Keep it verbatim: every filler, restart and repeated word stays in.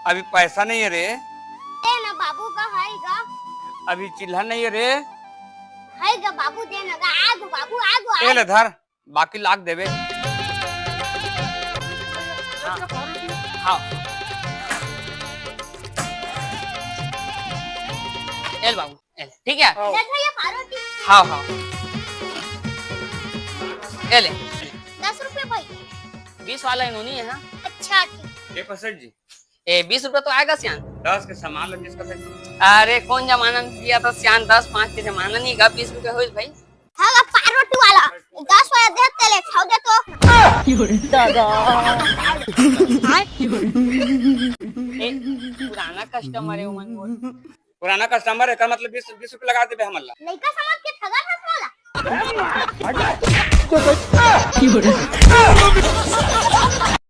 अभी पैसा नहीं है रे। दे ना बाबू का, है गा। अभी चिल्ला नहीं है रे। है गा बाबू, दे ना गा। आगो बाबू, आगो, ए आगो। ले धर, बाकी लाख देबे। हाँ। हाँ। ए ले बाबू, ए ले, ठीक है? दस भैया, पारोटी। हाँ, हाँ। ए ले। दस रुपये भाई। बीस वाला ही नोनी है, हाँ? अच्छा, ठीक। देखो सेठ जी, ए, बीस रुपया तो आएगा सियान। दस के सामान ला बीस का फेंक। अरे, कौन जमाना में दिया था सियान, दस पाँच के जमाना नहीं गा, बीस रुपया होइल भाई। हाँ, अब पारोटी वाला, दस वाला दे तेले, छाव दे तो। ए, पुराना कस्टमर है उमन बोल। पुराना कस्टमर है, एकर मतलब बीस, बीस रुपया लगा देबे हमन ला। लइका समझ के ठगा था साला।